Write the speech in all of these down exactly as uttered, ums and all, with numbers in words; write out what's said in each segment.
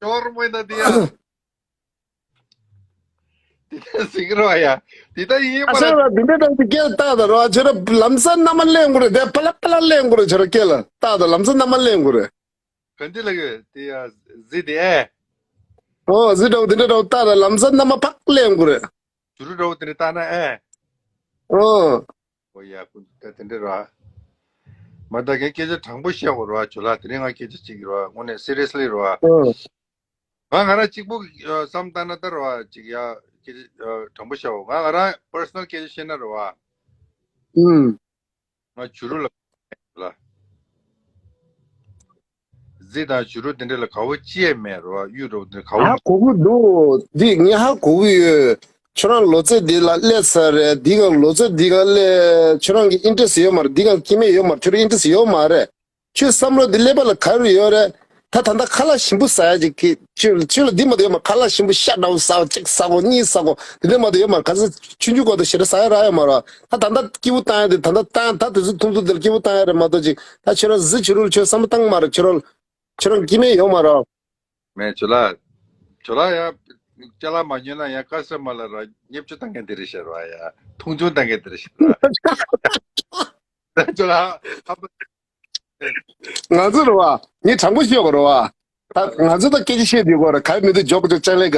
ཤོར་མོ་ཡིན་ན་དེ་ཡ། དེ་ལྟར་ཟིག་རོ་ཡ། དེ་ལྟར་ཡིན་ཨ་པ་ལ། ཤ་ར་དེ་འདྲ་དང་དེ་སྐད་ཏག་ཏག་རོ། ཁྱོད་ར་ལམ་སང་མནའ་མ་ལེན་དགོས་རེད། དེ་ཕ་ལ་ཕ་ལ་ལེན་དགོས་རེད། ཁྱོད་ར་སྐད་ལ་ཏག་ཏག་ལམ་སང་མནའ་མ་ལེན་དགོས་རེད། ག་འདི་ལ་གི་དེ་ཡ་ཟི་དེ་ཨེ། ཨོ་ཟི་འདྲ་བོ་དེ་འདྲ་འདྲ་བོ་ཏག་ཏག་ལམ་སང་མནའ་མ་ཕག་ལེན་དགོས་རེད། ཇུ་རུ་འདྲ་བོ་དེ་འདྲ་ཏག་ན་ཨེ། ཨོ། ཨོ་ཡ་ཀུན་ད་དེ་འདྲ་ར། མ་ད་གན་སྐད་ཆ་དྲང་པོ་བཤད་དགོས་ར་ཇོ་ལགས། དེ་རིང་ང་སྐད་ཆ་གཅིག་ར་དངོས་གནས་སི་རི་ཡས་ལི་ར། ཨོ། ང་ང་རང་གཅིག་པུ་ཨ་བསམ་བཏང་ན་ད་ར་བ་ཅིག་ཡ་སྐད་ཆ་ཨ་དྲང་པོ་བཤད་འོ། ང་ང་རང་པར་སོ་ནལ་སྐད་ཆ་བཤད་ན་ར་བ། ཨུམ། ང་ཇུ་རུ་ལ་ལ། ཟི་དང་ཇུ་རུ་དེ་འདྲ་ལ་དགའ་བོ་ཅི་ཡས་མེད་ར་བ། གཡུ་རུ་དེ་དགའ་བོ་ཧ་མེད། གོ་གི་འདུག་འདི་ངས་ཧ་གོ་གི་ཡོད། ཁྱོད་རང་ལོ་ཚད་འདི་ལ་སླེབས་ཚར་རེད། འདི་ག་ལོ་ཚད་འདི་ག་སླེབས། ཁྱོད་རང་གི་ཨིན་ཊི་རེ་སི་ཡོད་མ་རེད། འདི་ག་སྐྱེ་དམན་ཡོད་མ་རེད། ཁྱོད་རང་ཨིན་ཊི་རེ་སི་ཡོད་མ་རེད། ཁྱོད་བསམ་བློ་འདི་ཀླད་པ་ལ་ག་རེ་ཡོད་རེད། ད་ད་ལྟ་ཁ་ལག་ཞིམ་པོ་ཟ་ཡ་ཅིག་གི་ཁྱོད་ཁྱོད་ལ་འདི་མ་གཏོགས་ཡོད་མ། ཁ་ལག་ཞིམ་པོ་ཤ་འདྲ་བོ་ཟ་བ་གཅིག་ཟ་གོ་གཉིས་ཟ་གོ་འདི་འདྲ་མ་གཏོགས་ཡོད་མ། ག་ཚོད་ཆུང་ཆུང་སྐོར་དུ་ཞེ་དྲག་ཟ་ཡ་རག་ཡོད་མ་རེད། ད་ད་ལྟ་སྐྱིད་པོ་བཏང་ཡ་དེ་ད་ལྟ་བཏང་ད་དུས་ཚོད་ཐུང་ཐུང་དེ་ལ་སྐྱིད་པོ་བཏང་ཡ་རེད་མ་གཏོགས་ཅིག་ད་ཁྱོད་རང་ཟི་ཁྱོད་རང་ལ་ཁྱོད་བསམ་བློ་བཏང་མ་རེད། ཁྱོད་རང་ཁྱོད་རང་སྐྱེ་དམན་ཡོད་མ་རེད། མེད་ཇོ་ལགས། ཇོ་ལགས་ཡ། ཅ་ལག་མ་ཉོས་ན་ཡ་ཀ་སི་ཊ་མར་ལ་ར་བརྙས་བཅོས་བཏང་མཁན་དེ་རེད་ཤག་ར་ཡ། མཐོང་ཆུང་བཏང་མཁན་དེ་རེད་ཤག་ར། ཇོ་ལགས་ཧ་པ། ང་ཚོ་རེད་བ། ངས་དྲང་པོ་ཤོད་དགོས་རེད་བ། ད་ང་ཚོ་ད་སྐད་ཆ་བཤད་དུས་སྐོར་ག་མི་འདུག་འཇོག་གི་འཇོག་ཅན་ལས་ཀ་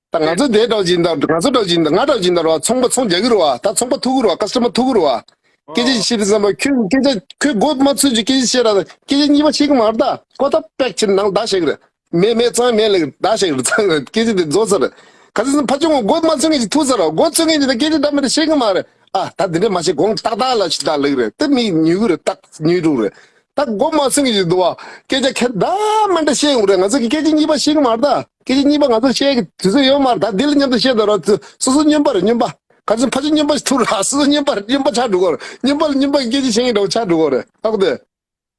ད་ང་ཚོ་དེ་འདྲ་བཞིན་དང་ང་ཚོ་འདྲ་བཞིན་དང་ང་འདྲ་བཞིན་དང་རེད་བ། ཚོང་པ་ཚོང་རྒྱག་གི་རེད་བ། ད་ཚོང་པ་ཐུག་གི་རེད་བ། ཀ་སི་ཊ་མར་ཐུག་གི་རེད་བ། སྐད་ཆ་བཤད་དུས་ཙམ་པ་ཁྱོད་སྐད་ཆ་ཁྱོད་མགོ་མ་ཚོས་ཀྱི་སྐད་ཆ་བཤད་ར། སྐད་ཆ་གཉིས་པ་བཤད་གི་མ་རེད། ད་ཀོ་ཐ་པེག་ཕྱིར་ནང་བདག་བཤད་གི་རེད། མེད་མེད་ཙང་མེད་ལ་བདག་བཤད་གི་རེད། ཙང་རེད་སྐད་ཆ་དེ་རྫོགས་ཚར་རེད། ག་ཚོད་ཕ་ཆུང་མགོ་མ་ཚོས་མཁན་ཅིག་ཐུག་ཚར་ར། མགོ་ཚོས་མཁན་ཅིག་ད་སྐད་ཆ་འདྲ་མི་འདྲ་བཤད་གི་མ་རེད། ཨ་ད་འདི་འདྲ་མ་བཤད་དགོངས་ཏག་ཏག་ལ་ཕྱི་ད་ལེགས་རེད། ད་མི་ཉུལ་གི་རེད། ཏག་ཉུལ་འགྲོ་གི་རེད། ད་མགོ་མ་ཚོས་མཁན་ཅིག་འདུག་བ། སྐད་ཆ་ཁྱེད་ད་མ་འདྲ་བཤད་ཡོང་རེད། ང་ཚོ་གི་སྐད་ཆ་གཉིས་པ་བཤད་གི་མ་རེད། ད་སྐད་ཆ་གཉིས་པ་ང་ཚོ་བཤད་གི་དུས་ཚོད་ཡོད་མ་རེད། ད་འདི་ལ་མཉམ་དུ་བཤད་ད་ར། སོ་སོ་སྨྱོན་པ་རེད་སྨྱོན་པ། ག་ཚོད་ཕ་ཆུང་སྨྱོན་པ་ཞིག་ཐུག་ར། སོ་སོ་སྨྱོན་པ་རེད་སྨྱོན་པ་ཆགས་འགྲོ་གི་རེད། སྨྱོན་པ་ལ་སྨྱོན་པ་སྐད་ཆ་བཤད་མཁན་འདྲ་བོ་ཆགས་འགྲོ་གི་རེད། ཧ་གོ་དེ།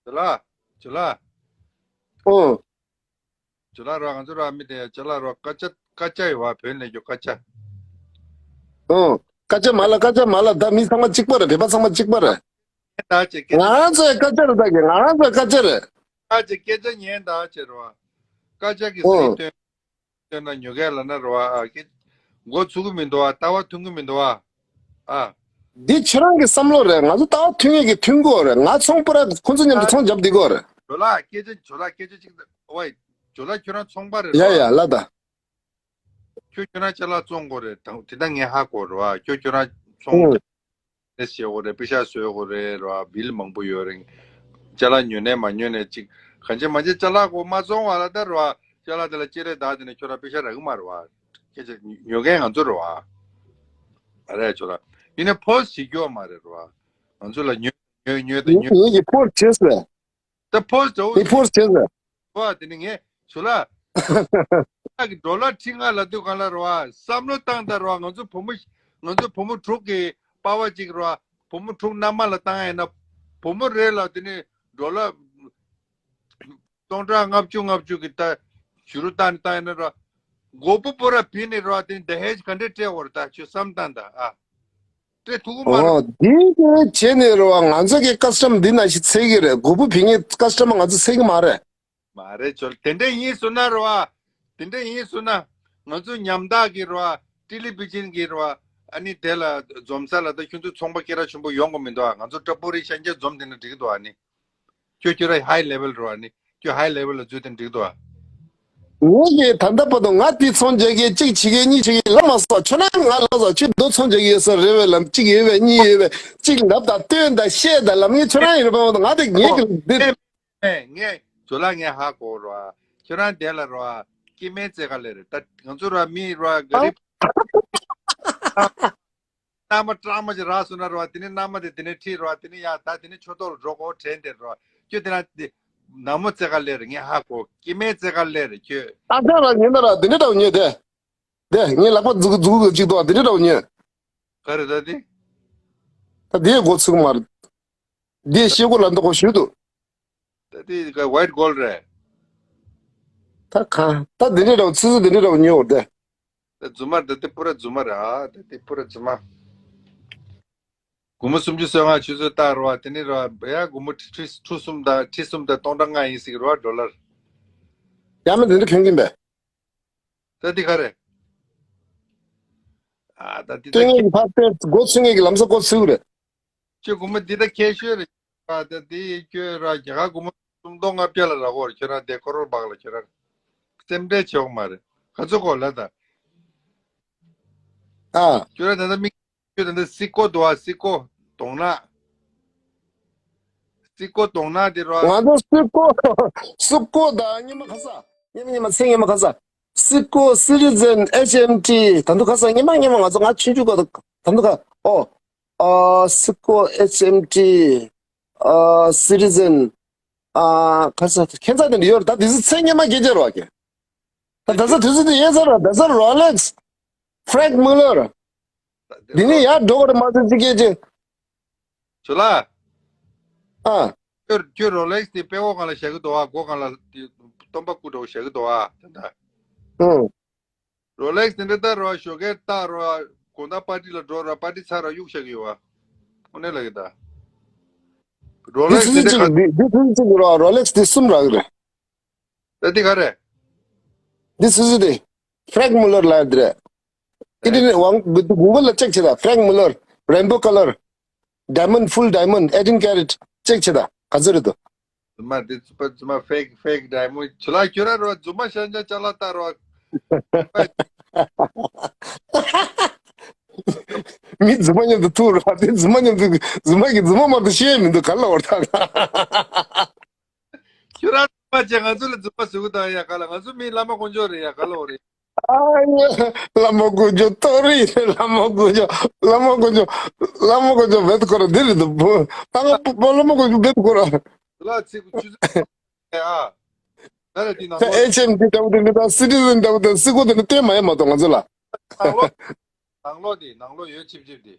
ཇོ་ལགས། ཇོ་ལགས། ཨོ། ཇོ་ལགས་ར་ང་ཚོ་ར་མི་དེ་ཅ་ལག་ར་ཀ་ཅ་ཀ་ཅ་ཡོད་བ། བོད་ནས་རྒྱུ་ཀ་ཅ། ཨོ། ཀ་ཅ་མ་ལ་ཀ་ཅ་མ་ལ་ད་མི་ཚང་མ་གཅིག་པ་རེད། བོད་པ་ཚང་མ་གཅིག་པ་རེད། ད་ཅེ་སྐད་ཆ་ང་ཚོའི་ཀ་ཅ་རེད། ད་གི་ང་ཚོའི་ཀ་ཅ་རེད། ད་ཅེ་སྐད་ཆ་ཉན་ད་ཅེ་ར། ཀ་ཅ་གི་ཨོ། སྲིད་དོན་དོན་ན་ཉོ་གས་ལ་ན་ར་བ་ཨ་ཀེ་མགོ་ཚུགས་གི་མི་འདུག་ཨ། ལྟ་བ་མཐུན་གི་མི་འདུག་ཨ། ཨ། འདི་ཁྱོད་རང་གི་བསམ་བློ་རེད། ང་ཚོ་ལྟ་བ་མཐུན་ཡས་ཀྱི་མཐུན་གོ་རེད། ང་ཚོང་པ་ར་ཁོ་ཚོ་མཉམ་དུ་ཚོང་རྒྱབ་བསྡད་གོ་རེད། ཇོ་ལགས་སྐད་ཆ་ཇོ་ལགས་སྐད་ཆ་གཅིག་ད་ཝའི། ཇོ་ལགས་ཁྱོད་རང་ཚོང་པ་རེད་ཡ་ར་ཡ་བ། ལ་ད། ཁྱོད་ཁྱོད་རང་ཅ་ལག་བཙོང་གོ་རེད། ད་དེ་ད་ངས་ཧ་གོ་རེད་བ། ཁྱོད་ཁྱོད་རང་ཚོང་ཨུ། རྒྱབ་ནས་བྱེད་གོ་རེད། པེ་ཤག་བཟོས་གོ་རེད་ར་བ། བིལ་མང་པོ་ཡོད་རེད། ཅ་ལག་ཉོ་ནས་མ་ཉོ་ནས་གཅིག་གང་ཅི་མ་ཅི་ཅ་ལག་གོ་མ་བཙོང་བ་ལ་ད་ར་བ། ཅ་ལག་དེ་ལ་སྤྱན་རས་བདག་དེ་ནས་ཁྱོད་རང་པེ་ཤག་རག་གི་མ་རེད་བ། སྐད་ཆ་ཉོ་མཁན་ང་ཚོ་རེད་བ། ཨ་རེད་ཇོ་ལགས། ཡིན་ནའི་ཕོ་སི་བྱེད་རྒྱུ་མ་རེད་ར་བ། ང་ཚོ་ལ་ཉོས་ཉོས་ཉོས་དང་ཉོས། ངས་ཀྱི་ཕོ་སི་བྱས་ཟེར། ད་ཕོ་སི་འདྲ་བོ་ངས་ཕོ་སི་བྱས་ཟེར། བ་དེ་ནི་ངས་ཞུ་ལ། ཨ་གི་ཌོ་ལར་ཁྲི་ལྔ་ལ་དུས་གང་ལ་རེད་བ། བསམ་བློ་བཏང་ད་རེད་བ། ང་ཚོ་བུ་མོ་ང་ཚོ་བུ་མོ་དྲུག་གི་པ་ཕ་གཅིག་རེད་བ། བུ་མོ་དྲུག་མནའ་མ་ལ་བཏང་ཡ་ཡིན་ན། བུ་མོ་རེ་ལ་དེ་ནི་ཌོ་ལར་སྟོང་ཕྲག་ལྔ་བཅུ་ལྔ་བཅུ་གི་ད་ཞུ་རུ་བཏང་ནི་བཏང་ཡ་ན་རེད་བ། མགོ་བུ་པོ་ར་བི་ནི་རེད་བ། དེ་ནི་ད་ཧེ་ཇི་ག་འདྲས་སྤྲད་འོ་རེད། ད་ཁྱོད་བསམ་བཏང་ད་ཨ། སྤྲད་ཐུབ་ཀྱི་མ་རེད། ཨོ་དེ་ག་བྱས་ནས་རེད་བ། ང་ཚོ་གི་ཀ་སི་ཊམ་འདི་ན་ཞིག་ཚད་ཀྱི་རེད། མགོ་བུ་བི་ནི་ཀ་སི་ཊམ་ང་ཚོ་ཚད་ཀྱི་མ་རེད། མ་རེད་ཇོ་ལགས། དེ་འདྲ་ཡིན་སོང་ན་རེད་བ། དེ་འདྲ་ཡིན་སོང་ན། ང་ཚོ་ཉམ་ཐག་གི་རེད་བ། ཊེ་ལི་བི་ཛན་གི་རེད་བ། ཨ་ནི་དེ་ལ་འཛོམས་ས་ལ་ད་ཁྱོད་ཚོ་ཚོང་པ་སྐད་གྲགས་ཆེན་པོ་ཡོང་གི་མི་འདུག་ཨ། ང་ཚོ་ཏྲ་པུ་རི་ཤན་ཆེན་འཛོམས་དེ་ན་འགྲིག་གི་འདུག་ཨ་ནི། ཁྱོད་ཁྱོད་ར་ཧའི་ལེ་ཝལ་རེད་བ་ནི། ཁྱོད་ཧའི་ལེ་ཝལ་ལ་འཛུལ་དེ་འགྲིག་གི་འདུག་ཨ། ངས་ཀྱི་ད་ལྟ་བར་དུ་ང་དེ་ཚོང་རྒྱག་གི་གཅིག་བྱེད་གི་གཉིས་བྱེད་གི་ལབ་མ་སོང་། ཁྱོད་རང་ང་ལབ་སོང་། ཁྱོད་རྡོ་ཚོང་རྒྱག་གི་ཡོད་ས་རེད་བས་ལབ། གཅིག་ཡོད་བས་གཉིས་ཡོད་བས་གཅིག་ལབ་དང་སྟོན་དང་བཤད་དང་ལབ། ངས་ཁྱོད་རང་ཡོད་པ་མ་གཏོགས་ང་དེ་ངས་ཀྱི་འདི། ངས་ངས་ཇོ་ལགས་ངས་ཧ་གོ་རོ་ཨ། ཁྱོད་རང་དེ་ལ་རོ་ཨ། སྐྱེ་དམན་རྩེ་ག་ལེ་རེད། ད་ང་ཚོ་ར་མི་རོ་ཨ་ག་རེ། མནའ་མ་སྐྲག་མ་ཅིག་རག་སོང་ན་རོ་ཨ། དེ་ནས་མནའ་མ་དེ་དེ་ནས་ཁྲིད་རོ་ཨ། དེ་ནས་ཡ་ད་དེ་ནས་ཆོས་ཐོག་ལ་འགྲོ་གོ་དྲན་དེ་རོ་ཨ། ཁྱོད་དེ་རང་དེ་ནག་མོ་རྩེ་ག་ལེ་རེད། ངས་ཧ་གོ། སྐྱེ་དམན་རྩེ་ག་ལེ་རེད་ཁྱོད། ཨ་ཅག་ར་ཉན་ན་ར་དེ་འདྲ་འདྲ་བོ་ཉོས་དེ། དེ་ངས་ལག་པ་འཛུགས་འཛུགས་འཛུགས་ཅིག་འདུག་ཨ། དེ་འདྲ་འདྲ་བོ་ཉོས། ག་རེ་ད་དེ། ད་དེའི་མགོ་ཚུགས་མ་རེད། དེའི་ཤེལ་སྒོ་ལ་འདུག་གོ་ཞུས་འདུག་ད་དེ་ག་ཝའིཊ་གོལ་རེད། ད་གང་ད་དེ་འདྲ་འདྲ་བོ་ཚུལ་ཚུལ་དེ་འདྲ་འདྲ་བོ་ཉོས་འོ་དེ། ད་རྫུན་མ་རེད། ད་དེ་པུ་ར་རྫུན་མ་རེད་ཨ། ད་དེ་པུ་ར་རྫུན་མ། སྒོར་མོ་སུམ་ཅུ་སོ་ལྔ་ཆུ་ཚོད་བཏགས་རོ་ཨ། དེ་ནས་རོ་ཨ། ཡ་སྒོར་མོ་ཁྲི་ཁྲི་ཁྲི་གསུམ་དང་ཁྲི་གསུམ་དང་སྟོང་ཕྲག་ལྔ་ཡིན་ཟིག་རོ་ཨ། ཌོ་ལར། ཡ་མི་དེ་འདྲ་གྱོན་གྱིན་པས། ད་འདི་ག་རེད། ཨ་ད་འདི་ད་སྟོན་ངེས་ཀྱི་ཕར་སྟོན་འགོ་ཚུགས་ངེས་ཀྱི་ལམ་སང་འགོ་ཚུགས་རེད། ཁྱོད་སྒོར་མོ་འདི་ད་ཁྱད་ཤོས་རེད། ཨ་ད་འདི་ཁྱོད་ར་རྒྱ་གར་སྒོར་མོ་སུམ་སྟོང་ལྔ་བརྒྱ་ལ་རག་གོ། ཁྱོད་ར་དེ་ཁོ་རོར་སྦག་ལ་ཁྱོད་ར་སེམས་ཁྲལ་བྱེད་འོག་མ་རེད། ག་ཚོད་གོ་ལ་ད། ཨ། ཁྱོད་ར་ད་ད་མི་ཁྱོད་ད་ད་སི་ཀོ་འདུག་ཨ། སི་ཀོ་གདོང་ནག་སི་ཀོ་གདོང་ནག་དེ་རོ། ང་ཚོ་སི་ཀོ་སི་ཀོ་དང་ཉི་མ་ཁ་ས། ཉི་མ་ཉི་མ་ཚེ་ཉི་མ་ཁ་ས། སི་ཀོ་སི་རི་ཛན་ཨེཆ་ཨེམ་ཊི། ད་དུང་ཁ་ས་ཉི་མ་ཉི་མ་ང་ཚོ་ང་ཆུང་ཆུང་ག་ད་དུང་ཁ་ཨོ། ཨ་སི་ཀོ་ཨེཆ་ཨེམ་ཊི། ཨ་སི་རི་ཛན། ཨ་ཁ་ས་ཁྱེད་ཚ་དེ་འདྲ་ཡོད་རེད། ད་དེ་ཚོ་ཚེ་ཉི་མ་སྐད་ཆ་རོ་གི། ད་ད་ས་དུས་ཚོད་དེ་ཡས་ཚར་ར། ད་ས་རོ་ལེགས་ཕྲེང་མུ་ལར། འདི་ནི་ཡར་འགྲོ་གི་རེད་མ་ཚད་ཅི་སྐད་ཅི། ཇོ་ལགས། ཨ། ཁྱོད་ཁྱོད་རོ་ལེགས་དེ་པད་ཀོ་སྒང་ལ་བཞག་གི་འདུག་ཨ། སྒོ་སྒང་ལ་དེ་སྟོན་པ་སྐུ་འདྲ་བོ་བཞག་གི་འདུག་ཨ། ད་ད། ཨུ། རོ་ལེགས་དེ་འདྲ་ད་རོ་ཞོགས་ཀས་ད་རོ་དགོང་དག་པར་ཊི་ལ་འགྲོ་རོ། པར་ཊི་ཚར་རོ་གཡུག་བཞག་གི་ཡོད་ཨ། དངོས་གནས་ལ་གི་ད། རོ་འདི་ལེགས་ཚོད་དེ་ཅི་འདྲ་ག། འདི་འདི་ཚོད་ཅི་རོ་རོ་ལེགས་དེ་གསུམ་རག་གི་རེད། ད་འདི་ག་རེད། འདི་སུ་སུ་དེ། ཕྲེང་མུ་ལར་ལབ་ཡ་འདི་རེད། ཨེ་ཨེ། ཌི་ནི་ཝང་གུ་གུ་གལ་ལ་ཅེག་བྱེད་ད། ཕྲེང་མུ་ལར། རེན་བོ་ཀ་ལར། ཌའི་མོན་ཌི། ཕུལ་ཌའི་མོན་ཌི། ཨེ་ཊིན་ཀེ་རེཊ། ཅེག་བྱེད་ད། ག་ཚོད་རེད་འདུག། རྫུན་མ་འདི་རྫུན་མ་རྫུན་མ་ཕེག་ཕེག་ཌའི་མོན་ཌི། ཇོ་ལགས་ཁྱོད་ར་རོ་རྫུན་མ་ཤ་ཉ་ཅ་ལག་ལྟ་རོ། མི་རྫུན་མ་མཉམ་དུ་ཐུག་རོ། དེ་རྫུན་མ་མཉམ་དུ་རྫུན་མ་གི་རྫུན་མ་མ་གཏོགས་ཤེས་མི་འདུག་ག་ལ་བར་ཐག། ཁྱོད་རང་རྫུན་མ་བྱས་ང་ཚོ་ལ་རྫུན་མ་བཟོ་གི་དང་ཡ་ག་ལ། ང་ཚོ་མི་བླ་མ་དཀོན་མཆོག་རེད་ཡ་ག་ལ་འོ་རེད། ཨ་ཡ། བླ་མ་དཀོན་མཆོག་ཏོ་རི་རེད། བླ་མ་དཀོན་མཆོག་བླ་མ་དཀོན་མཆོག་བླ་མ་དཀོན་མཆོག་བེད་ཁོ་ར་འདི་རེད་འདུག། བླ་མ་བླ་མ་དཀོན་མཆོག་བེད་ཁོ་ར། ལ་ཚིག་ཆུ་ཚོད་ཨ། ད་རེད་འདི་ནང་ལོགས་ཨེ་ཆེམ་འདི་འདྲ་བོ་དེ་འདྲ་དང་སི་ཊི་ཛན་འདྲ་བོ་དང་སི་ཀོ་དེ་འདྲ་སྟོན་མ་ཡོད་མ་གཏོགས་ང་ཚོ་ལ། ནང་ལོགས། ནང་ལོགས་དེ་ནང་ལོགས་ཡོད་ཆིབ་ཆིབ་དེ།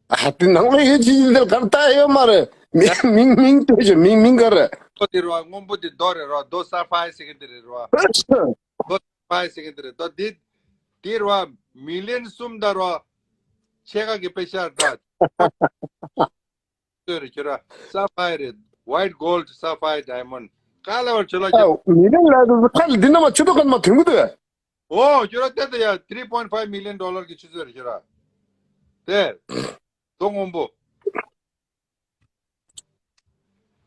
ཨ་དེ་ནང་ལོགས་ཡོད་ཆིབ་ཆིབ་དེ་གར་ལྟ་ཡོད་མ་རེད། མིང་མིང་མིང་ལྟོས་ཤོག། མིང་མིང་ག་རེད། ལོ་དེ་རོ་སྔོན་པོ་དེ་རྡོ་རེད་རོ། རྡོ་སཱ་ཕའི་ཟེར་གི་དེ་རེད་རོ། རྡོ་སཱ་ཕའི་ཟེར་གི་དེ་རེད། རྡོ་དེ་དེ་རོ་མི་ལི་ཡོན་གསུམ་དང་རོ་ཕྱེད་ཀ་གི་དཔེ་ཤར་ད། ཚོད་རེད་ཁྱོད་ར། སཱ་ཕའི་རེད། ཝའིཊ་གོལ་ཌི་སཱ་ཕའི་ཌའི་མོན་ཌི། ག་ལ་བར་ཁྱོད་ལ་ཨ་ཁྱོད། མི་རིང་ལ་ཁ་ལ་འདི་ན་མ་ཆུ་ཏོ་ཁ་ན་མ་དོན་གི་འདུག། ཨོ་ཁྱོད་ར་དེ་ད་ཡ་three point five million dollar གི་ཆུ་ཚོད་རེད་ཁྱོད་ར། དེ། རྡོ་སྔོན་པོ།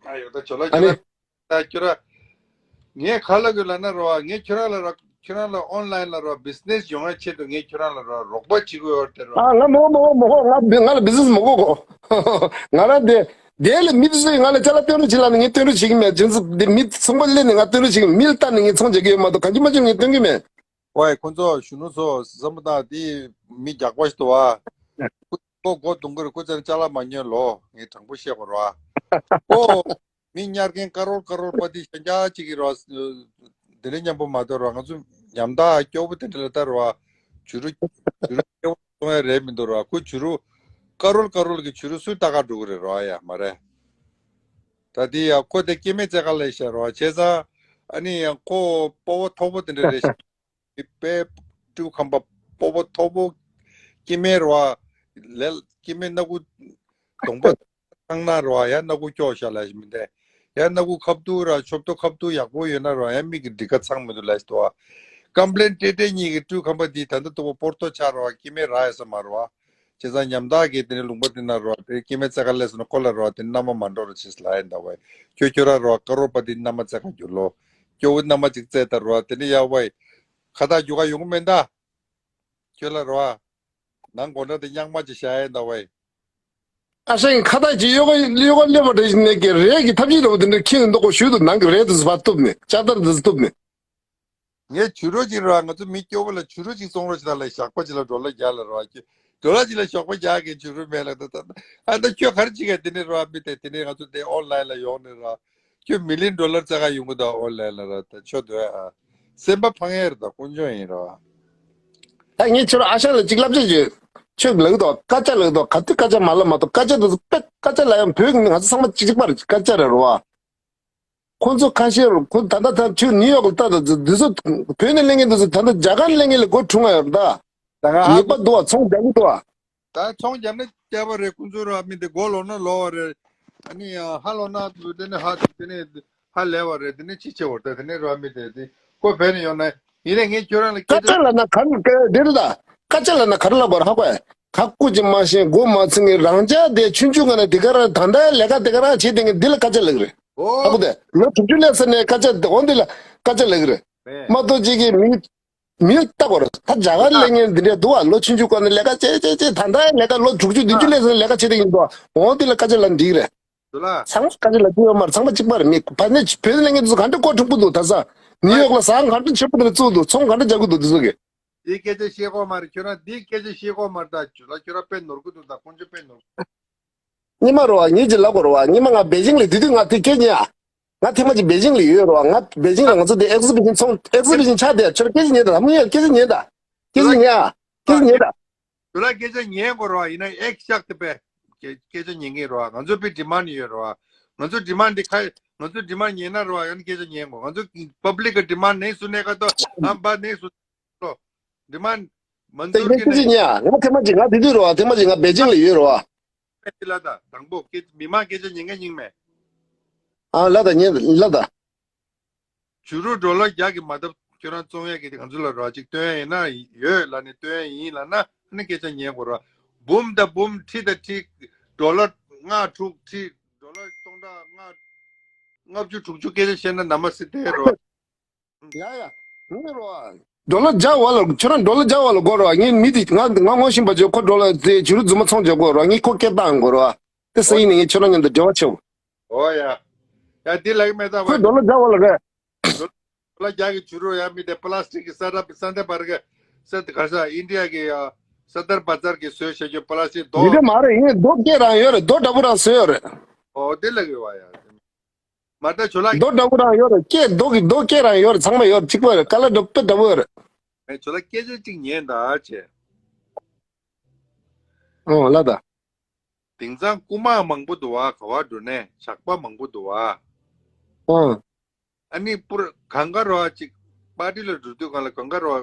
ཨ་ཡོད་ད་ཁྱོད་ལ་ཨ་ཁྱོད་ནི། ར། ད་ཁྱོད་ར། ངས་ག་ལ་གི་ལ་ན་རོ། ངས་ཁྱོད་རང་ལ་རོ། ཁྱོད་རང་ལ་ཨོན་ལ་ཡིན་ལ་རོ། བི་ཛི་ནེ་སི་ཡོང་ཡ་ཆེད་དུ་ངས་ཁྱོད་རང་ལ་རོ་རོགས་པ་བྱེད་དགོས་ཡོད་དེ་རོ། ཨ་ང་མོ་མོ་མོ་ང་ང་ལ་བི་ཛི་ནེ་སི་མ་དགོས་གོ། ང་རང་དེ་དེ་ལ་མི་ཚོས་ང་ལ་ཅ་ལག་སྟོན་རོགས་བྱེད་ལ་ནི་ངས་སྟོན་རོགས་བྱེད་ཀྱི་མེད། རྒྱུ་མཚན་དེ་མི་ཚོང་པ་སླེབས་ནས་ང་སྟོན་རོགས་བྱེད་ཀྱི་མེད། མི་ལ་ལྟ་ནས་ངས་ཚོང་རྒྱག་གི་ཡོད་མ་གཏོགས་གང་གི་མ་བྱུང་ངས་སྟོན་གྱི་མེད། ཝའི་ཁོ་ཚོ་གཞོན་ནུ་ཚོ་བསམ་བློ་བཏང་དེ་མི་རྒྱགས་པ་ཞིག་འདུག་བ། ཁོ་མགོ་རྡུང་གི་རེད། ཁོ་ཚོ་ཅ་ལག་མ་ཉོས་ལོ། ངས་དྲང་པོ་བཤད་དགོས་རེད་བ། ཁོ་མི་ཉར་མཁན་ཀ་རོར་ཀ་རོར་པ་ཏི་ཤ་རྒྱགས་གཅིག་གི་རེད་བ། དེ་འདྲ་མཉམ་པོ་མ་གཏོགས་རེད་བ། ང་ཚོ་ཉམ་ཐག་སྐྱོ་པོ་དེ་འདྲ་ལ་ལྟ་རེད་བ། བྱུ་རུ་བྱུ་རུ་སྐྱེ་བོ་གཏོང་ཡ་རེད་མི་འདུག་རེད་བ། ཁོ་བྱུ་རུ་ཀ་རོར་ཀ་རོར་གི་བྱུ་རུ་སུས་ལྟ་ག་འགྲོ་གི་རེད་རེད་བ། ཡ་མ་རེད། ད་དེ་ཡ་ཁོ་དེ་སྐྱེ་དམན་རྩེ་ཁ་ལ་ཤར་རེད་བ། བྱས་ཙང་ཨ་ནི་ཡང་ཁོ་སྤོ་བོ་མཐོ་པོ་དེ་འདྲ་རེད་ཤག། དཔེ་སྤྲེའུ་ཁམས་པ་སྤོ་བོ་མཐོ་པོ་སྐྱེ་དམན་རེད་བ། ལས་སྐྱེ་དམན་སྣ་ཁུག་གདོང་པ་ཚང་ན་རེད་བ། ཡ་སྣ་ཁུག་སྐྱོ་ཤ་ལ་ཞིག་མི་འདས། ཡ་སྣ་ཁུག་ཁ་བཏུག་ར་ཆོབ་ཏོ་ཁ་བཏུག་ཡག་པོ་ཡོད་ན་རེད་བ། ཡ་མིག་གི་འདྲི་ཁ་ཚང་མི་འདུག་ལ་ཞིག་འདུག་བ། ཀམ་པི་ལེན་སྤྲེལ་སྤྲེལ་གཉིས་ཀྱི་སྤྲེའུ་ཁམས་པ་འདི་ད་ལྟ་ལྟ་བུ་སྤོ་ཏོ་ཆགས་རེད་བ། སྐྱེ་དམན་རག་ཡོད་ས་མ་རེད་བ། བྱས་ཙང་ཉམ་ཐག་གི་དེ་ནས་ལུང་པ་དེ་ན་རེད་བ། དེ་སྐྱེ་དམན་རྩེ་ཁ་སླེབས་སོང་ན་ཁོ་ལ་རེད་བ། དེ་མནའ་མ་མ་འགྲོ་རོགས་བྱེད་ལ་ཡིན་ད་བ། ཁྱོད་ཁྱོད་ར་རེད་བ། ཀ་རོར་པ་དེ་མནའ་མ་རྩེ་ཁ་རྒྱུག་ལོ། སྐྱོ་བོ་མནའ་མ་གཅིག་རྩེ་ད་རེད་བ། དེ་ནས་ཡ་བ། ཁ་ཐག་རྒྱུག་ག་ཡོང་གི་མེད་ད། ཁྱོད་ལ་རེད་བ། ནང་སྒོ་འགྲམ་དེ་རྙོག་མ་ཅིག་བཞག་ཡ་ཡིན་ད་བ། ཨ་ཤ་ཡིན་ཁ་ཐག་ཅིག་གཡོ་ག་གཡོ་ག་སླེབས་པ་འདྲ་ཞིག་ནས་ཀྱི་རས་ཀྱི་ཐབས་ཤེས་འདྲ་བོ་དེ་འདྲ་ཁྱེར་འདུག་གོ། ཞུས་འདུག། ནང་གི་རས་དེ་ཚོ་ཕར་གཏུབ་ནས་ལྕགས་དར་དེ་ཚོ་གཏུབ་ནས། ངས་བྱུ་རུ་ཅིག་ར། ང་ཚོ་མི་སྐྱོ་བོ་ལ་བྱུ་རུ་ཅིག་བཙོང་རོགས་བྱེད་ད་ལ། ཞག་པ་ཅིག་ལ་ཌོ་ལར་བརྒྱ་ལ་ར་བ། ཌོ་ལར་ཅིག་ལ་ཞག་པ་བརྒྱ་གི་བྱུ་རུ་མེད་ལ་ད་ད། ཨ་ད་ཁྱོད་ག་རེ་བྱེད་ག་དེ་ནས་ར་བ། མི་དེ་དེ་ནས་ང་ཚོ་དེ་ཨོན་ལ་ཡིན་ལ་ཡོང་ནས་ར། ཁྱོད་མི་ལི་ཡོན་ཌོ་ལར་རྩེ་ག་ཡོང་གི་འདུག་ཨོན་ལ་ཡིན་ལ་ར། ད་ཆོ་འདོད་ཨ། སེམས་པ་ཕངས་ཡས་རེད་ད། དཀོན་མཆོག་ཡིན་ར་བ། ད་ངས་ཁྱོད་ཨ་ཤ་ལ་ཅིག་བསླབ་བྱ་བྱོས། ཁྱོད་ལབ་གི་འདུག། སྐད་ཆ་ལབ་གི་འདུག། ག་དུས་སྐད་ཆ་མ་ལབ་མ་གཏོགས། སྐད་ཆ་དེ་ཚོ་དཔེ་སྐད་ཆ་ལབ་ཡང་བོད་ཀྱི་མི་ང་ཚོ་ཚང་མ་གཅིག་གཅིག་པ་རེད། སྐད་ཆ་རེད་ར་བ། ཁོ་ཚོ་ཁ་ཤས་རུ་ཁོ་ད་ལྟ་ད་ཁྱོད་ནིའུ་ཡོག་ལ་ལྟ་ད་འདི་ཚོ་བོད་ནས་གླེང་མཁན་འདི་ཚོ་ད་ལྟ་རྒྱ་གར་ནས་གླེང་མཁན་ལས་སྒོར་ཁྲུང་ང་ཡོད་ད། ད་ང་ཨ་ཉེས་པ་འདུག་བ། ཚོང་རྒྱག་གི་འདུག་བ། ད་ཚོང་རྒྱག་ན་རྒྱག་པ་རེད། ཁོ་ཚོ་ར་མི་དེ་མགོ་ལོག་ན་ལོག་པ་རེད། ཨ་ནི་ཡང་ཧ་ལོག་ན་དེ་ནས་ཧ་དེ་ནས་ཧ་ལས་པ་རེད། དེ་ནས་ཅི་བྱེད་བར་ད་དེ་ནས་ར་མི་དེ་དེ་ཁོ་བོད་ནས་ཡོང་ན་ ཡིན་ནའི་ངས་ཁྱོད་རང་ལ་སྐད་ཆ། སྐད་ཆ་ལབ་ན་ག་རེ་རེད་ད། སྐད་ཆ་ལབ་ན་ག་རེ་ལབ་དགོས་རེད་ཧ་གོ་ཡ། ཁ་སྐུ་ཅིག་མ་ཤེས་མགོ་མ་ཚོས་ངས་རང་ཅག་དེ་ཆུང་ཆུང་ག་ནས་དེ་ག་རང་ད་ལྟ་ལས་ཀ་དེ་ག་རང་བྱེད་དེ་ངས་འདི་ལ་སྐད་ཆ་ལབ་ཀྱི་རེད། ཧ་གོ་ཨོ། དེ་ལོ་དྲུག་ཅུ་སླེབས་ས་ནས་སྐད་ཆ་དེ་འོ་འདི་ལ་སྐད་ཆ་ལབ་ཀྱི་རེད། རེད། མ་གཏོགས་ཅིག་གིས་མི་མི་ལྟ་དགོས་རེད། ད་རྒྱ་གར་ལས་ངན་འདི་འདྲས་འདུག་བ། ལོ་ཆུང་ཆུང་སྐོར་ནས་ལས་ཀ་བྱེད་བྱེད་བྱེད་ད་ལྟ་ལས་ཀ་ལོ་དྲུག་ཅུ་བདུན་ཅུ་སླེབས་ས་ནས་ལས་ཀ་བྱེད་དེ་ཡིན་འདུག་བ། འོ་འདི་ལ་སྐད་ཆ་ལབ་འགྲིག་རེད། ཚང་མ་སྐད་ཆ་ལབ་ཀྱི་ཡོད་མ་རེད། ཚང་མ་གཅིག་པ་རེད། མི་བར་ནས་བོད་ནས་ལས་ངན་དེ་ཚོ་ག་འདྲ་མགོ་ཁྲིན་པོ་འདུག་ད་ས་ནིའུ་ཡོག་ལ་ཟ་ཁང་ག་འདྲ་ཆེ་པོ་དེ་འདྲ་བཙུགས་འདུག་ཚོང་ག་འདྲ་རྒྱག་གི་འདུག་དེ་ཚོ་གི། འདི་སྐད་ཆ་བཤད་དགོས་མ་རེད། ཁྱོད་རང་འདི་སྐད་ཆ་བཤད་དགོས་མ་རེད། ད་ཁྱོད་ལ་ཁྱོད་རང་དཔེ་ནོར་གི་འདུག་ད་དཀོན་མཆོག་དཔེ་ནོར། ཉི་མ་རོ་བ་ངེད་ཀྱི་ལབ་དགོས་རོ་བ། ཉི་མ་ང་པེ་ཅིང་ལ་དེ་དུས་ང་དེ་སྐད་ཉན་ཨ། ང་ཐེངས་མ་གཅིག་པེ་ཅིང་ལ་ཡོད་རོ་བ། ང་པེ་ཅིང་ལ་ང་ཚོ་དེ་ཨེག་ཟི་བི་ཤན་ཚོང་ཨེག་ཟི་བི་ཤན་ཆགས་དེ་ཁྱོད་སྐད་ཆ་ཉན་ད། ད་མོ་ཡ་སྐད་ཆ་ཉན་ད། སྐད་ཆ་ཉན་ཨ། སྐད་ཆ་ཉན་ད། ཁྱོད་ལ་སྐད་ཆ་ཉན་དགོས་རོ་བ། ཡིན་ན་ཨེག་ཤག་དེ་པས་སྐད་སྐད་ཆ་ཉན་གི་རོ་བ། ང་ཚོ་པའི་ཌི་མན་ཌི་ཡོད་རོ་བ། ང་ཚོ་ཌི་མན་ཌི་ཁ་ང་ཚོ་ཌི་མན་ཌི་ཉན་ན་རོ་བ། ཡང་སྐད་ཆ་ཉན་དགོས། ང་ཚོ་པབ་ལིག་གི་ཌི་མན་ཌི་ནས་སུ་ནས་ཀ་ཏོ་ཨམ་པ་ནས་སུ། ལོ། འདི་མ། མ་དེ་འཛུལ་གྱི་ནས། ཡིན་ཡ། ང་ཐེངས་མ་གཅིག་ང་དེ་དུས་རོ་བ། ཐེངས་མ་གཅིག་ང་པེ་ཅིང་ལ་ཡོད་རོ་བ། ལ་ད་དང་པོ་སྐད་མི་མང་སྐད་ཆ་ཉན་མཁན་སྙིང་མེད། ཨ་ལ་ད་ཉན་ལ་ད། བྱུ་རུ་ཌོ་ལར་བརྒྱ་གི་མ་ཐབས་ཁྱོད་རང་བཙོང་ཡས་ཀྱི་དེ་ང་ཚོ་ལ་རོ་བ་གཅིག་སྟོན་ཡས་ཡིན་ན་ཡོད་ལ་ནི་སྟོན་ཡས་ཡིན་ལ་ན་ཨ་ནི་སྐད་ཆ་ཉན་དགོས་རོ་བ། འབུམ་དང་འབུམ་ཁྲི་དང་ཁྲི་ཌོ་ལར་ལྔ་དྲུག་ཁྲི་ཌོ་ལར་སྟོང་ཕྲག་ལྔ་ལྔ་བཅུ་དྲུག་ཅུ་སྐད་ཆ་བཤད་ན་ན་མ་སྲིད་དེ་རོ། ཡ་ཡ། ངས་རོ། ཌོ་ལར་བརྒྱ་བ་ལ་ཁྱོད་རང་ཌོ་ལར་བརྒྱ་བ་ལ་དགོས་རོ། ངས་མི་དེ་ང་ང་ངོ་ཤེས་པ་ཅིག་ཁོ་ཌོ་ལར་དེ་བྱུ་རུ་རྫུན་མ་ཚོང་རྒྱག་དགོས་རོ། ངས་ཁོ་སྐད་བཏང་དགོས་རོ། དེ་སང་ཉིན་ནས་ངས་ཁྱོད་རང་མཉམ་དུ་འབྲེལ་བ་བྱེད། ཨོ་ཡ། ཡ་དེ་ལགས་མེད་ད་བ། ཁོ་ཌོ་ལར་བརྒྱ་བ་ལ་རེད། ཌོ་ལར་བརྒྱ་གི་བྱུ་རུ་ཡ་མི་དེ་པ་ལ་སི་ཊིག་གི་ས་ད་ས་ད་བར་གི་ས་ད་ག་ས་ཨིན་ཌི་ཡ་གི་ཡ་ས་ད་བ་ཛར་གི་བཟོས་བྱ་རྒྱུ་པ་ལ་སི་ཊིག་རྡོ། མི་དེ་མ་རེད། ཡིན་རྡོ་སྐད་རང་ཡོད་རེད། རྡོ་འདྲ་པོ་རང་བཟོས་ཡོད་རེད། ཨོ་དེ་ལགས་ཡོད་བ་ཡ། མ་ད་ཇོ་ལགས། རྡོ་འདྲ་པོ་རང་ཡོད་རེད། སྐད་རྡོ་གི་རྡོ་སྐད་རང་ཡོད་རེད། ཚང་མ་ཡོད་རེད། གཅིག་པ་རེད། ཀ་ལ་འདྲ་དཔེ་འདྲ་པོ་ཡོད་རེད། ཨེ་ཇོ་ལགས་སྐད་ཆ་གཅིག་ཉན་ད་བྱས། ཨོ་ལ་ད། དེང་སང་རྐུ་མ་མང་པོ་འདུག་བ། ག་བ་འགྲོ་ནས་ཇག་པ་མང་པོ་འདུག་བ། ཨོ། ཨ་ནི་པུར་གང་ག་རོ་ཅིག་པར་ཊི་ལ་འགྲོ་དུས་གང་ལ་གང་ག་རོ་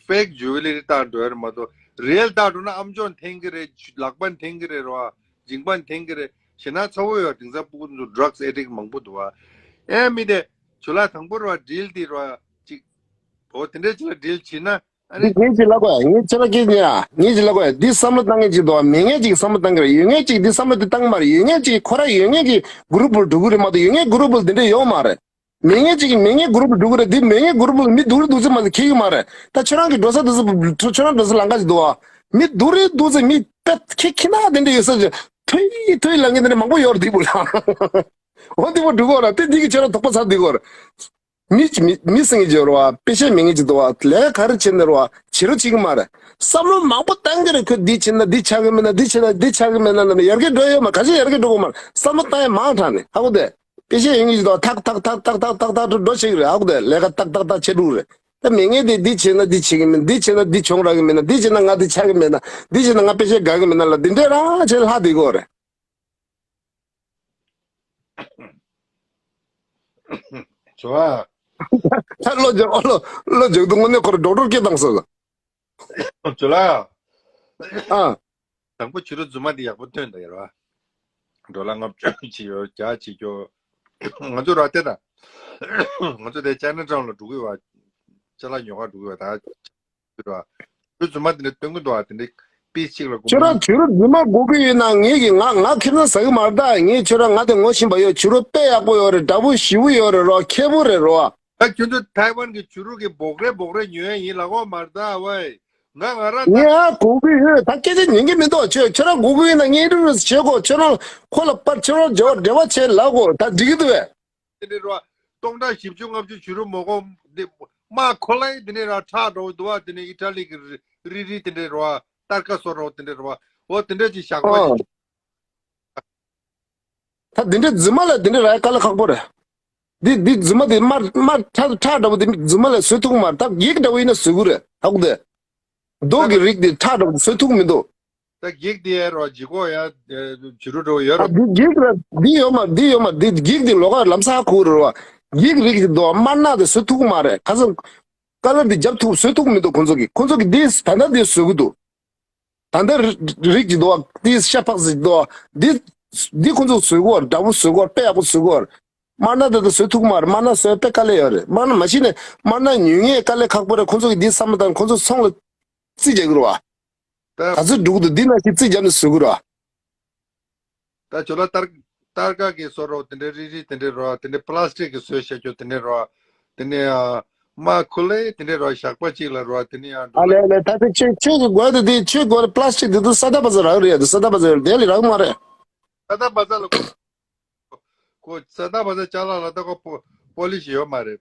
ཕེག་ཇུ་ཝེ་ལ་རི་བཏགས་འགྲོ་ཡ་རེད་མ་གཏོགས་རི་ཡལ་བཏགས་འགྲོ་ན་ཨམ་ཅོག་འཐེན་གི་རེད། ལག་པ་འཐེན་གི་རེད་རོ། མཇིང་པ་འཐེན་གི་རེད། ཞེ་ན་ཚ་བོ་ཡོད། དེང་སང་སྤུ་གུ་ཚོ་ཌྲག་སི་ཨེ་ཌིག་མང་པོ་འདུག་བ། ཨེ་མི་དེ་ཇོ་ལགས་དང་པོ་རོ་ཌིལ་དེ་རོ་ཅིག་འོ་དེ་འདྲས་ཅིག་ལ་ཌིལ་བྱེད་ན་ཨ་ནི། འདི་ངས་ཅིག་ལབ་དགོས་ཡ། ངས་ཁྱེད་ལ་སྐད་ཉན་ཡ། ངས་ཅིག་ལབ་དགོས་ཡ། འདི་བསམ་བློ་བཏང་མཁན་ཅིག་འདུག་བ། མེད་མཁན་ཅིག་བསམ་བློ་བཏང་གི་རེད། ཡོད་མཁན་ཅིག་འདི་བསམ་བློ་དེ་བཏང་གི་མ་རེད། ཡོད་མཁན་ཅིག་ཁོ་རང་ཡོད་མཁན་གྱི་གུ་རུབ་ལ་འགྲོ་གི་རེད་མ་གཏོགས་ཡོད་མཁན་གུ་རུབ་ལ་འདི་འདྲས་ཡོད་མ་རེད། མེད་མཁན་ཅིག་གིས་མེད་མཁན་གུ་རུབ་ལ་འགྲོ་གི་རེད། འདི་མེད་མཁན་གུ་རུབ་ལ་མི་སྡུག་རུ་སྡུག་ཚད་མ་ཟིག་ཁེལ་གི་མ་རེད། ད་ཁྱོད་རང་གི་འགྲོ་ས་འགྲོ་ས་ཁྱོད་རང་འགྲོ་ས་ལམ་ཁ་ཞིག་འདུག་བ། མི་སྡུག་རུ་སྡུག་ཚད་མི་དཔེ་ཁེ་ཁེ་ན་དེ་འདྲ་ཡོད་ས་ཅིག་ཐོས་ཐོས་ལབ་མཁན་དེ་འདྲ་མང་པོ་ཡོད་རེད། འདི་བུ་ལ་འོ་འདི་བུ་འགྲོ་གི་རེད། དེ་འདི་གི་ཁྱོད་རང་དོགས་པ་ཚ་འདི་གི་རེད། མི་མི་མི་སེང་གི་འཇོར་བ། དཔེ་ཆ་མེད་མཁན་ཅིག་འདུག་བ། ལས་ཀ་ག་རེ་བྱེད་ནི་རེད་བ། བྱེད་རོགས་བྱེད་གི་མ་རེད། བསམ་བློ་མང་པོ་བཏང་གི་རེད། ཁོས་འདི་བྱེད་ན་འདི་ཆགས་གི་མེད་ན། འདི་བྱེད་ན་འདི་ཆགས་གི་མེད་ན་ལབ་ནས་ཡར་རྒྱས་འགྲོ་ཡོད་མ། ག་ཚོད་ཡར་རྒྱས་འགྲོ་གི་མ་རེད། བསམ་བློ་བཏང་ཡ་མང་དྲགས་ནས་ཧ་གོ་དེ། དཔེ་ཆ་ཡོད་མཁན་ཅིག་འདུག་བ། ཐག་ཐག་ཐག་འགྲོ་བྱེད་གི་རེད། ཧ་གོ་དེ། ལས་ཀ་ཏག་ཏག་ཏག་བྱེད་འགྲོ་གི་རེད། ད་མེད་མཁན་དེ་འདི་བྱེད་ན་འདི་བྱེད་གི་མེད། འདི་བྱེད་ན་འདི་བྱུང་རག་གི་མེད་ན། འདི་བྱེད་ན་ང་འདི་ཆགས་གི་མེད་ན། འདི་བྱེད་ན་ང་དཔེ་ཆ་དགའ་གི་མེད་ན་ལབ། འདི་འདྲས་རང་བྱས་ལྷག་བསྡད་ཀྱི་ཡོད་རེད། ཇོ་ཨ། ད་བློ་འཇོག་བློ་བློ་འཇོག་དུས་དངོས་གནས་ཁོ་རང་ཌོག་ཊར་སྐད་བཏང་སོང་། ཇོ་ལགས། ཨ། དང་པོ་བྱུ་རུ་རྫུན་མ་འདི་ཡག་པོ་སྟོན་ད་ཡར་བ། ཌོ་ལར་ལྔ་བཅུ་ཅིག་ཡོད་བརྒྱ་ཅིག་ཡོད། ང་ཚོ་ར་དེ་ད། ང་ཚོ་དེ་ཅའི་ན་ཊའུན་ལ་འགྲོ་གི་ཡོད་བ། ཅ་ལག་ཉོ་ག་འགྲོ་གི་ཡོད་བ་ད། ར། བྱུ་རུ་རྫུན་མ་དེ་འདྲ་སྟོན་གི་འདུག་བ། དེ་འདྲ་པིས་གཅིག་ལ་དགོངས། ཁྱོད་རང་བྱུ་རུ་རྫུན་མ་དགོས་ཀྱི་ཡོད་ན་ངེད་ཀྱི་ང་ང་ཁེ་བཟང་ཟ་གི་མ་རེད་ད། ངས་ཁྱོད་རང་ང་དེ་ངོ་ཤེས་པ་ཡོད། བྱུ་རུ་དཔེ་ཡག་པོ་ཡོད་རེད། འདྲ་པོ་ཞེ་པོ་ཡོད་རེད་རོ། ཁེ་པོ་རེད་རོ། ད་ཁྱོད་ཚོ་ཐའེ་ཝན་གྱི་བྱུ་རུ་གི་སྦོག་རེ་སྦོག་རེ་ཉོ་ཡ་ཡིན་ལབ་ཀྱི་མ་རེད་ད་ཝེ། ང་ང་རང་ད། ངས་ཨ་དགོས་ཀྱི་ཡོད། ད་སྐད་ཆ་ཉན་གྱི་མི་འདུག་ཁྱོད་ཁྱོད་རང་དགོས་ཀྱི་ཡོད་ན་ངས་འདྲི་རུ་བྱེད་དགོས། ཁྱོད་རང་ཁོ་ལ་པར་ཁྱོད་རང་འབྲེལ་བ་འབྲེལ་བ་བྱེད་ལབ་དགོས། ད་འགྲིག་གི་འདུག་བས། དེ་འདྲའི་རོ། སྟོང་ཕྲག་བཞི་བཅུ་ལྔ་བཅུ་བྱུ་རུ་མོ་གོ་འདི། མ་ཁོ་ལའི་དེ་འདྲའི་ར་ཁྲག་འགྲོ་འདུག་བ། དེ་ནས་ཨི་ཊ་ལི་གི་རི་རི་རི་དེ་འདྲའི་རོ། སྟར་ཀ་སོ་རོ་དེ་འདྲའི་རོ། འོ་དེ་འདྲ་ཅིག་བཞག་པ་ཨ། ཅིག་ད་དེ་འདྲའི་རྫུན་མ་ལ་དེ་འདྲའི་ར་དཀའ་ལས་ཁག་པོ་རེད། འདི་འདི་རྫུན་མ་དེ་དམར་དམར་ཁྲག་ཁྲག་འདྲ་པོ་དེ་རྫུན་མ་ལ་བཟོ་ཐུབ་ཀྱི་མ་རེད། ད་བགེགས་འདྲ་པོ་ཡིན་ན་བཟོ་གི་རེད། ཧ་གོ་དེ། རྡོ་གི་རིགས་དེ་ཁྲག་འདྲ་པོ་བཟོ་ཐུབ་ཀྱི་མི་འདུག་ད་བགེགས་དེ་ཡ་རོ་ལྗིད་ཁོག་ཡ། བྱུ་རུ་འདྲ་པོ་ཡོད་ཨ། རོ། འདི་བགེགས་ར་འདི་ཡོད་མ་འདི་ཡོད་མ་འདི་བགེགས་དེ་ལོགས་ཀ་ལམ་སང་ཁུག་རེད་རོ། བགེགས་རིགས་དེ་འདུག་དམར་ནག་དེ་བཟོ་ཐུབ་ཀྱི་མ་རེད། ཁ་སང་ཀ་ལར་དེ་རྒྱབ་ཐུབ་བཟོ་ཐུབ་ཀྱི་མི་འདུག་ཁོང་ཚོ་གིས་ཁོང་ཚོ་གིས་འདི་ད་ལྟ་འདི་བཟོ་གི་འདུག་ད་ལྟ་རི་རིགས་ཀྱི་འདུག་བ། དེའི་ཤ་ཕག་ཟིག་འདུག་བ། འདི་འདི་ཁོང་ཚོ་བཟོས་གོ་བ། འདྲ་པོ་བཟོས་གོ་བ། དཔེ་ཡག་པོ་བཟོས་གོ་བ། དམར་ནག་དེ་ཚོ་བཟོ་ཐུབ་ཀྱི་མ་རེད། དམར་ནག་བཟོ་ཡ་དཔེ་དཀའ་ལས་ཡོད་རེད། དམར་ནག་མ་གཞི་ནས་དམར་ནག་ཉོ་མཁན་དཀའ་ལས་ཁག་པོ་རེད། ཁོང་ཚོ་གིས་འདི་བསམ་བློ་བཏང་། ཁོང་ཚོ་ཚོང་ལ་རྩིས་རྒྱག་གི་རེད་བ། ད་ག་ཚོད་འགྲོ་གི་འདུག་འདི་ནང་བཞིན་རྩིས་བརྒྱབ་ནས་བཟོ་གི་རེད་བ། ད་ཇོ་ལགས་སྟར་སྟར་ཀ་གི་བཟོ་རོགས་དེ་འདྲའི་རིལ་རིལ་དེ་འདྲའི་རོ། དེ་འདྲའི་པ་ལ་སི་ཊིག་གི་བཟོས་བཞག་རྒྱུ་དེ་འདྲའི་རོ། དེ་ནས་ཨ། མ་ཁུ་ལེ་དེ་འདྲའི་རོ། ཞགས་པ་གཅིག་ལ་རོ། དེ་ནས་ཨ། ཨ་ལེ་ལེ། ད་དེ་ཆོས་ཆོས་ཀྱི་དགོས་དེ། དེ་ཆོས་དགོས་རེད། པ་ལ་སི་ཊིག་དེ་ཚོ་ས་ད་པ་ཚ་རག་རེད། དེ་ས་ད་པ་ཚ་དེ་ལས་རག་མ་རེད། ས་ད་པ་ཚ་ལ་གོ་གོ་ས་ད་པ་ཚ་ཅ་ལག་ལ་ད་གོ་པོ་པོ་ལི་ཤི་ཡོད་མ་རེད།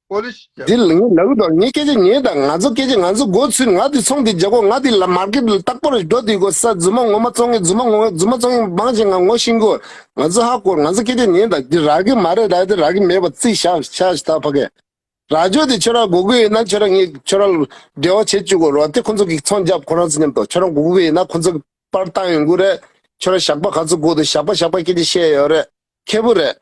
པོ་ལི་ཤི་རྒྱག་འདི་ལ་ངས་ལབ་དང་། ངའི་སྐད་ཆ་ཉན་དང་། ང་ཚོ་སྐད་ཆ། ང་ཚོ་སྒོ་ཚུད། ང་འདི་ཚོང་འདི་རྒྱག་གོ། ང་འདི་ལ་མར་ཀེ་ཊི་ལ་རྟག་པར་འགྲོ་དུས་གོ། ས་རྫུན་མ་ངོ་མ་བཙོང་མཁན། རྫུན་མ་ངོ་རྫུན་མ་བཙོང་མཁན་མང་ཆེ་ང་ངོ་ཤེས་གོ། ང་ཚོ་ཧ་གོ། ང་ཚོ་སྐད་ཆ་ཉན་དང་། འདི་རག་གི་མ་རེད། ད་འདི་རག་གི་མེད་པ་རྩིས་བཞག་བཞག་ད་ཕ་གི། རག་ཆོག་དེ་ཁྱོད་རང་དགོས་ཀྱི་ཡོད་ན་ཁྱོད་རང་ངས་ཁྱོད་རང་ལ་འབྲེལ་བ་བྱེད་བཅུག་གོ་རོ། དེ་ཁོང་ཚོ་གིས་ཚོང་རྒྱབ། ཁོ་རང་ཚོ་མཉམ་དུ། ཁྱོད་རང་དགོས་ཀྱི་ཡོད་ན་ཁོང་ཚོ་གིས་པར་བཏང་ཡོང་གི་རེད། ཁྱོད་རང་ཞགས་པ་ག་ཚོད་དགོས་འདུག་ཞགས་པ་ཞགས་པ་སྐད་ཆ་བཤད་ཡོད་རེད། ཁེ་པོ་རེད།